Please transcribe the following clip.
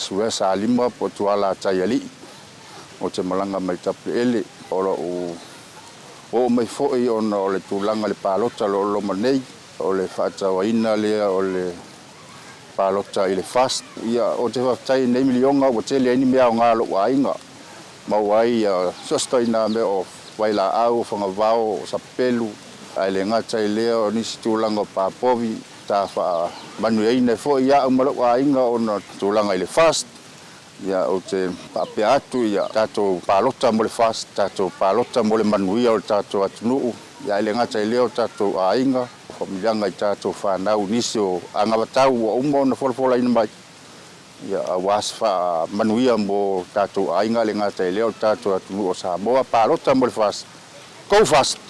Suea Salima po o Tuala Taialii. Ou te malaga mai Tapiele. O lou oo mai foi ona o le tulaga i le palota o lo o loma nei, o le faatauaina lea o le palota i le FAST. Ia, ou te faafetai i lenei miliona ua tele ai ni mea aoga a lou aiga, maua ai so o se ituaiga mea o vailaau, o fagavao, o sapelu, ae le gata i lea o nisi tulaga o papovi sa faamanuiaina ai foi au ma lou aiga ona o tulaga i le FAST. Ia, ou te faapea atu, ia tatou palota mo le FAST, tatou palota mo le manuia o le tatou atunuu, ia ae le gata i lea o tatou aiga, faamanuiaga i tatou fanau, nisi o anavatau ua uma ona folafolaina mai, ia aua se faamanuia mo tatou aiga, le gata i lea o le tatou atunuu o Samoa. Palota mo le FAST. Go FAST!